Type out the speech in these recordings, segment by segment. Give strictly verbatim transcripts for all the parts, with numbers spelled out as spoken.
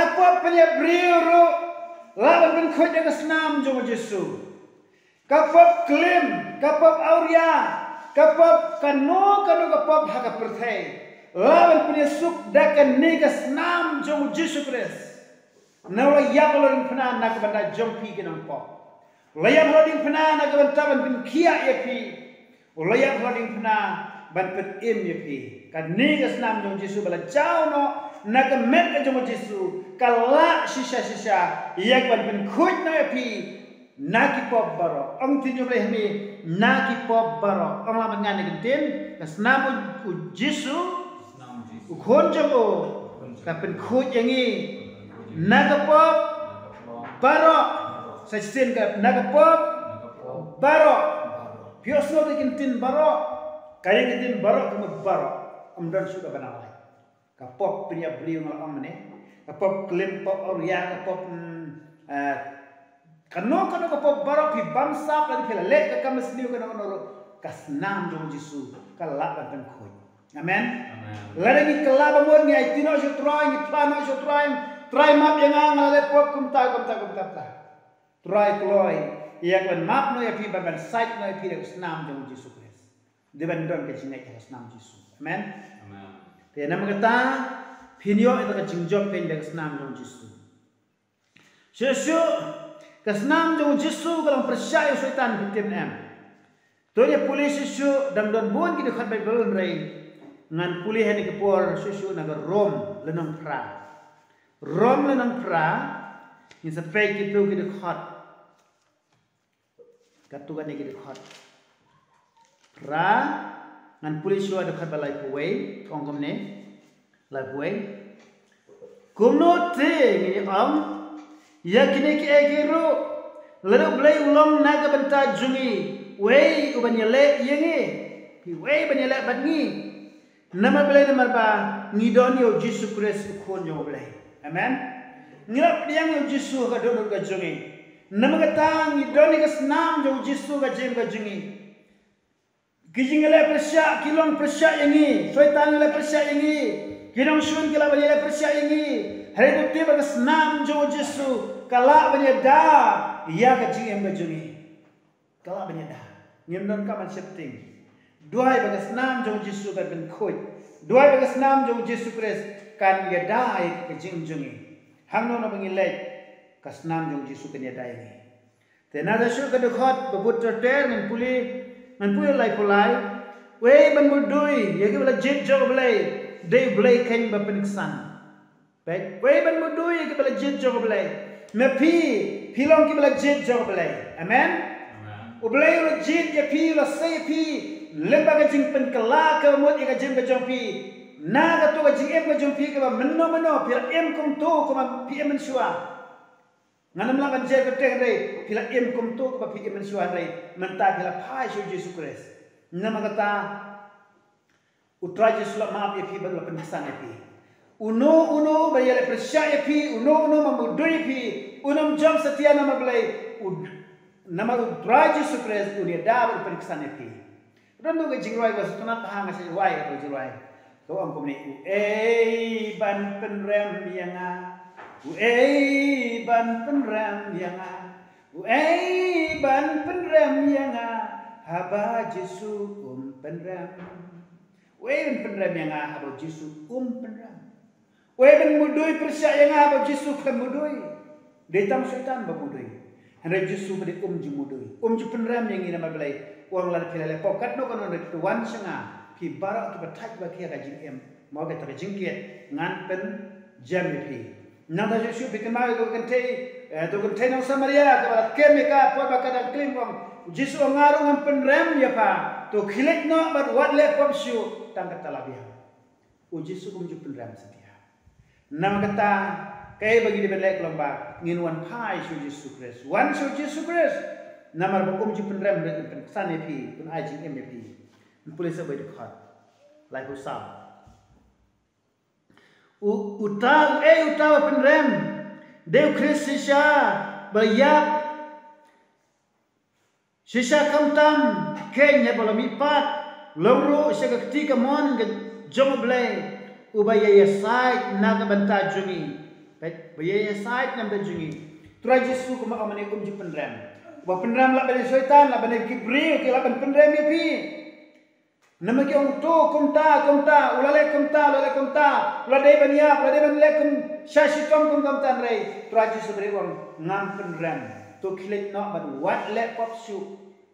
Ka pop pynïap briew ruh lah ban pynkhuid da ka snam jong u Jisu. Ka pop klim, ka pop awria, ka pop kano kano ka pop ha ka pyrthei, lah ban pynïasuk da kane ka snam jong u Jisu Khrist. Na u la ïap halor diengphna na ka bynta jong phi ki nongpop. U la ïap halor diengphna na ka bynta ban pynkhiah ïa phi. U la ïap halor diengphna ban pynim ïa phi. Kane ka snam jong u Jisu ba la jaw noh na ka met ka jong u Jisu ka lah shisha shisha ïa ka ban pynkhuid noh ïa phi na ki pop baroh. Ong ktien jong u Blei ha me, na ki pop baroh. Ong lang bad nga, na ka ktien, ka snam u, u Jisu, u khun jong u, ka pynkhuid ïa ngi na ka pop baroh. Sa shisien ka, na ka pop baroh. Phi ïohsngew ïa ka ktien baroh? Ka ïa ka ktien baroh ka mut baroh. Ym don shuh kaba nang lai. Ka pop pynïap briew nga la ong mynne, ka pop klim, pop awria, ka pop, mm, eh, kano kano ka pop baroh, phi bamsap lane phi la leh ka kam basniew kano kano ruh, ka snam jong u Jisu ka lah ban pynkhuid. Amen. Amen. Lada ngi kylla ba mut, ngi aiti noh sha u Trai, ngi phla noh sha u Trai, Trai map ïa nga, nga la leh pop kumta kumta kumta kumta. Trai kloi ïa ka ban map noh ïa phi, ban, ban sait noh ïa phi da ka snam jong u Jisu Khrist. Dei ban don ka jingngeit ha ka snam Jisu. Amen. Amen. Te namar kata phin ïoh ïa ka jingjop keiñ da ka snam jong Jisu. Shuh shuh ka snam jong Jisu ka long pyrshah ïa u Soitan, phi tip ne em? To ïa pule shuh shuh, dang don bun ki dkhot Baibl hynrei ngan pule ha kane ka por shuh shuh na ka Rom lynnong phra. Rom lynnong phra, ngin sa peit kito ki dkhot. Katto katne ki dkhot. Phra, ngan pule shuwa dkhot ba laiphew wei, ong kumne, laiphew wei. Kumno te ngin ïa ong ïa kine kiei kiei ruh, lada U Blei u long na ka bynta jong ngi, uei u ban ïaleh ïa ngi? Phi, uei ban ïaleh bad ngi? Namar balei? Namar ba ngi don ïa u Jisu Khrist, u Khun jong U Blei. Amen. Ngi la pdiang ïa u Jisu ha ka dohnud ka jong ngi. Namar kata ngi don ïa ka snam jong u Jisu ha ka jingim ka jong ngi. Ki jingïaleh pyrshah ki long pyrshah ïa ngi, Soitan ïaleh pyrshah ïa ngi, ki nongshun ki lah ban ïaleh pyrshah ïa ngi. Hynrei to tip ba ka snam jong u Jisu ka lah ban ïada ïa ka jingim ka jong ngi. Ka lah ban ïada. Ngim donkam ban sheptieng. Duwai ba ka snam jong u Jisu kan pynkhuid. Duwai ba ka snam jong u Jisu Khrist kan ïada ïa ka jingim jong ngi. Hangno hangno ba ngi leit, ka snam jong u Jisu kan ïada ïa ngi. Te nangta shuh ka dkhot ba bud ter ter, ngan pule, ngan pule laiphew lai. Uei ban mudui ïa kiba la jied jong U Blei? Dei U Blei keiñ ba pynksan. Peit, uei ban mudui ïa kiba la jied jong U Blei? Ma phi, phi long kiba la jied jong U Blei. Amen. Amen. U Blei u la jied ïa phi, u la sei ïa phi lyngba ka jingpynkylla kaba mut ïa ka jingim ka jong phi. Na kato ka jingim ka jong phi kaba mynno mynno phi la im kumto kumba phi im mynshuwa. Ngan ym lah ban jer kyrteng hynrei phi la im kumto kumba phi im mynshuwa hynrei mynta phi la phai sha u Jisu Khrist. Namar kata u Trai Jisu la map ïa phi bad u la pynksan ïa phi. Uno uno ba ïaleh pyrshah ïa phi, uno uno ba mudui ïa phi, un ym jop satia namar balei? U, namar u Trai Jisu Khrist un ïada bad u pynksan ïa phi. Don ruh ka jingrwai ba sngewtynnat bha, nga sa rwai ka jingrwai. Ka ong kumne: Uei ban pynrem ïa nga? Uei ban pynrem ïa nga? Uei ban pynrem ïa nga haba Jisu um pynrem? Uei ban pynrem ïa nga haba Jisu um pynrem? Uei ban mudui pyrshah ïa nga haba Jisu khlem mudui? Dei tang Soitan ba mudui. Hynrei Jisu ba dei um ju mudui, um ju pynrem ïa ngi. Namar balei? U ong lada phi la leh pop katno katno hynrei to wan sha nga, phi baroh kiba thait ba khia ka jingim, mo kata ka jingkit, ngan pynjem ïa phi. Nangta shuh shuh phi kynmaw ïa ka kynthei, eh, ka kynthei nong Samaria kaba la kem ïa ka por ba ka dang klim, ong, Jisu ong, nga ruh ngan pynrem ïa pha. To khie leit noh bad wat leh pop shuh, tang kata la biang. U Jisu um ju pynrem satia. Namar kata kaei ba ngi dei ban leh ka long ba ngin wan phai sha u Jisu Khrist. Wan sha u Jisu Khrist. Namar ba um ju pynrem, un pynksan ïa phi, un ai jingim ïa phi. Pule sa wei dkhot, laiphew saw. U, uta, uei uta ba pynrem? Dei u Khrist shisha ba ïap, shisha khamtam keiñ haba la mihpat, long ruh sha ka kti kamon ka jong U Blei, uba ïa ïasaid na ka bynta jong ngi. Ba ïa ïa sait namar jong ngi. Trai Jisu kumba ong mynne um ju pynrem. Ba pynrem lah ban ïa Soitan, lah ban ïa ki briew, ki lah ban pynrem ïa phi. Namar ki ong to kumta, kumta, u la leh kumta, u la leh kumta, u la dei ban ïap, u la dei ban leh kum sha shitom kum kumta, hynrei Trai Jisu ba dei ong ngam pynrem. To khie leit noh bad wat leh pop shuh.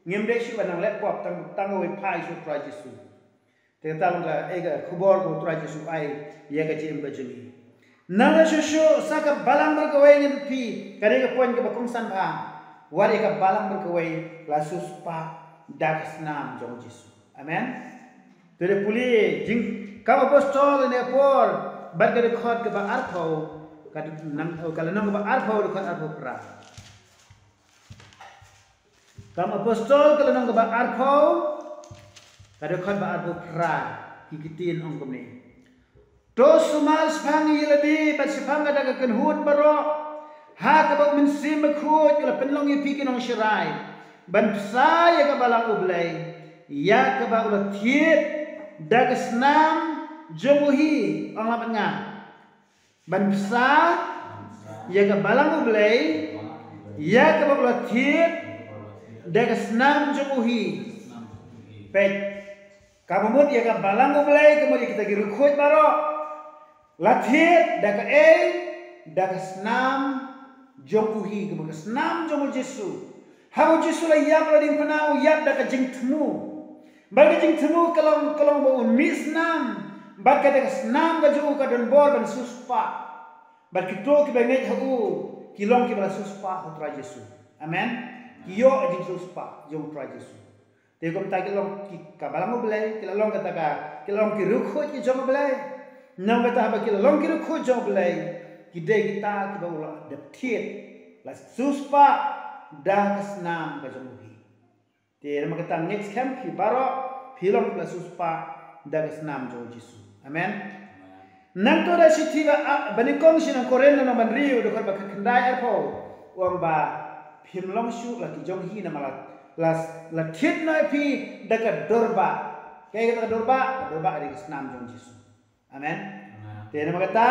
Ngim dei shuh ban nang leh pop tang tang wei phai shuh Trai Jisu. Te kata long ka, eh, ka khubor kaba u Trai Jisu ai ïa ka jingim ka jong ngi. Nang la shuh shuh sa ka balang bad kawei ngan phi, ka dei ka point kaba kongsan bha. Wat ïa ka balang bad kawei la siewspah da ka snam jong u Jisu. Amen. Te da pule jingkam apostol ne por bad ka dkhot kaba arphew, ka nang, ka lynnong kaba arphew, dkhot arphew phra. Kam Apostol ka lynnong kaba arphew, ka dkhot ba arphew phra, ki ktien ong kumne. To sumar shaphang ïa lade bad shaphang ka da ka kynhun baroh, ha kaba u Mynsiem Bakhuid u la pynlong ïa phi ki nongsharai ban bsa ïa ka balang U Blei, ïa kaba u la thied da ka snam jong u hi, ong la bad nga. Ban bsa ïa ka balang U Blei, ïa kaba u la thied da ka snam jong u hi. Peit, kaba mut ïa ka balang U Blei, ka mut ïa kita ki riewkhuid baroh, la thied da kaei, da ka snam jong u hi, ka mut ka snam jong u Jisu. Haba u Jisu u la ïap, u la diengphna, u ïap da ka jingthmu. Bad ka jingthmu ka long, ka long ba un mih snam. Bad kata ka snam ka jong u ka don bor ban siewspah. Bad kito kiba ngeit ha u ki long kiba la siewspah ha u Trai Jisu. Amen. Ki ïoh jingsiewspah jong u Trai Jisu. Te kumta ki long ki, ka balang U Blei, ki la long kata ka, ki la long ki riewkhuid ki jong U Blei. Namar kata haba ki la long ki riewkhuid jong U Blei, ki dei kita kiba u la dep thied, la siewspah da ka snam ka jong u hi. Te namar kata ngeit skhem phi baroh phi long la siewspah da ka snam jong u Jisu. Amen. Nangta da shithi ba, ah, ba nyngkong sha nong Korinth lynnong ba hynriew dkhot ba khatkhyndai arphew, u ong ba phim long shuh la ki jong hi namar la, la, la thied noh ïa phi da ka durbah. Kaei kata ka durbah? Ka durbah ka dei ka snam jong u Jisu. Amen. Amen. Te namar kata,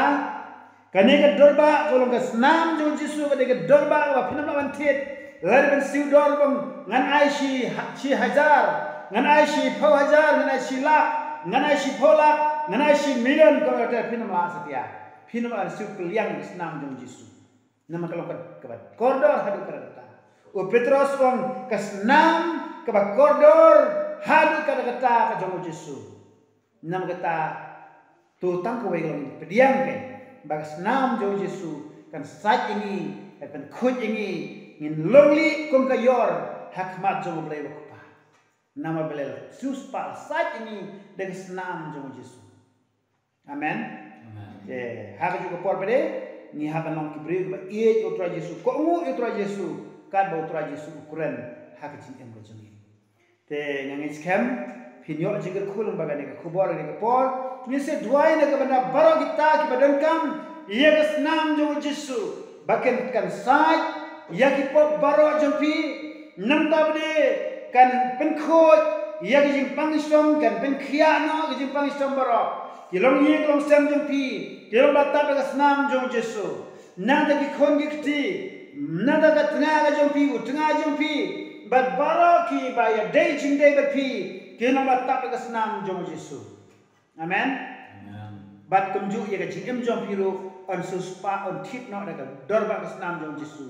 kane ka durbah ka long ka snam jong u Jisu, ka dei ka durbah kaba phin ym lah ban thied. Lada ban siew dor ba ong ngan ai shi ha-, shi hajar, ngan ai shiphew hajar, ngan ai shi lak, ngan ai shiphew lak, ngan ai shi million, kata phin ym lah satia. Phin ym lah ban siew kylliang ka snam jong u Jisu. Namar ka long ka, kaba kordor haduh katta katta. U Petros u ong ka snam kaba kordor haduh katta katta ka jong u Jisu. Namar kata, to tang kawei ka long pdiang, ba ka snam jong u Jisu kan sait ïa ngi, kan pynkhuid ïa ngi, ngin long lieh kum ka ïor ha khmat jong U Blei u Kpa. Namar ba la siewspah, la sait ïa ngi da ka snam jong u Jisu. Amen. Amen. Te ha kajuh ka por pat de ngi hap ban long ki briew kiba ïeit ïa u Trai Jisu, kohnguh ïa u Trai Jisu, katba u Trai Jisu u kren ha ka jingim ka jong ngi. Te nga ngeit skhem phin ïoh jingkyrkhu lyngba kane ka khubor, kane ka por. Ngin sa duwai na ka bynta baroh kita kiba donkam ïa ka snam jong u Jisu, ba kan, kan sait ïa ki pop baroh jong phi. Nangta ba de kan pynkhuid ïa ka jingpang shitom, kan pynkhiah noh ka jingpang shitom baroh. Ki longïing ki longsem jong phi ki long ba tap da ka snam jong u Jisu. Nangta ki khun ki kti, nangta ka tnga ka jong phi, u tnga jong phi, bad baroh kiba ïadei jingdei bad phi, ki long ba tap da ka snam jong u Jisu. Amen. Amen. Bad kumjuh ïa ka jingim jong phi ruh yn siewspah, yn thied noh da ka durbah ka snam jong u Jisu.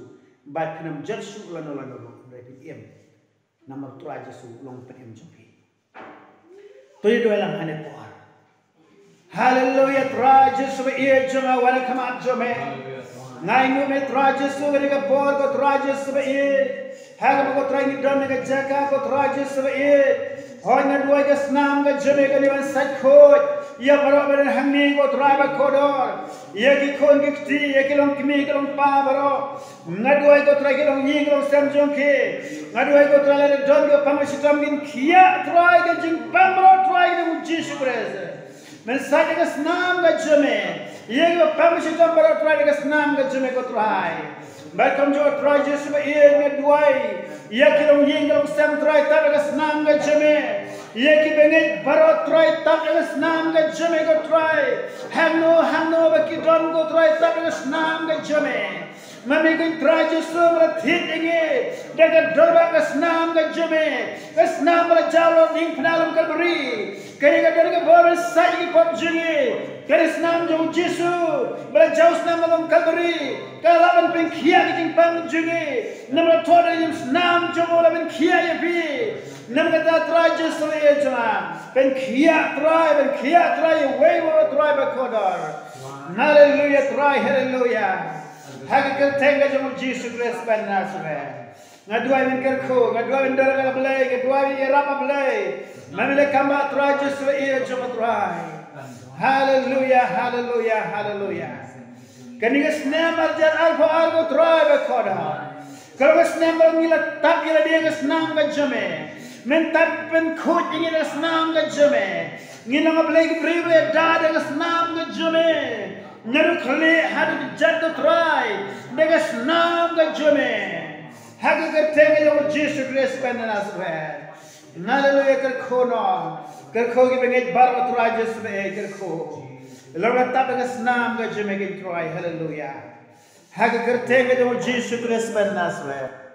Bad phin ym jot shuh lano lano ruh, hynrei phin im. Namar u Trai Jisu u long u pynim jong phi. To ïa duwai lang ha kane ka por. Haleluya, Trai Jisu ba ïeit jong nga, wan ha khmat jong me. Nga ainguh me Trai Jisu, kane ka por ko Trai Jisu ba ïeit. Ha kaba ko Trai ngi don ha ka jaka ko Trai Jisu ba ïeit. Hooid nga duwai ka snam ka jong me kan ïa wan sait khuid ïa baroh ba don hangne ko Trai ba kordor. Ïa ki khun ki kti, ïa ki longkmie ki longpa baroh. Nga duwai ko Trai ki longïing ki longsem jong ki. Nga duwai ko Trai lada don kiba pang shitom ngin khiah Trai ka jingpang baroh Trai ha u Jisu Khrist. Men sait da ka snam ka jong me. Ïa kiba pang shitom baroh Trai da ka snam ka jong me ko Trai. Bad kumjuh Trai Jisu ba ïeit nga duwai ïa ki longïing ki longsem Trai tap da ka snam ka jong me. Ïa ki bangeit baroh Trai, tap ïa ka snam ka jong me ko Trai. Hangno hangno ba ki don ko Trai, tap ïa ka snam ka jong me. Ma me ko Trai Jisu, ba la thied ïa ngi da ka dorbah ka snam ka jong me, ka snam ba la jaw lyngba diengphna lem Kalbari. Kane ka don ka bor ban sait ïa ki pop jong ngi. Ka snam jong u Jisu ba la jaw snam lem Kalbari ka lah ban pynkhiah ka jingpang jong ngi. Namar ka thoh da ka snam jong u la pynkhiah ïa phi. Namar kata Trai Jisu ïa jong nga, pynkhiah Trai, pynkhiah Trai ïa uwei uwei Trai ba kordor. Haleluya Trai, haleluya. Ha ka kyrteng ka jong u Jisu Khrist ba Nasaret. Nga duwai ban kyrkhu, nga duwai ban dur ha la Blei, nga duwai ban ïarap ha Blei. Ma me la kam ba Trai Jisu ïa jong nga Trai. Haleluya, haleluya, haleluya. Kane ka snem ar hajar arphew ar ko Trai ba kordor, ka long ka snem ba ngi la tap ïa lade ka snam ka jong me. Men tap pynkhuid ïa ngi da ka snam ka jong me. Ngi long ha Blei ki briew ba la da da ka snam ka jong me. Naduh khlieh haduh kjat ko Trai, da ka snam ka jong me. Ha ka kyrteng ka jong u Jisu Khrist ba Nasaret. Haleluya, kyrkhu noh. Kyrkhu ki bangeit baroh Trai Jisu, eh, kyrkhu. Long la tap da ka snam ka jong me ko Trai, haleluya. Ha ka kyrteng ka jong u Jisu Khrist ba Nasaret.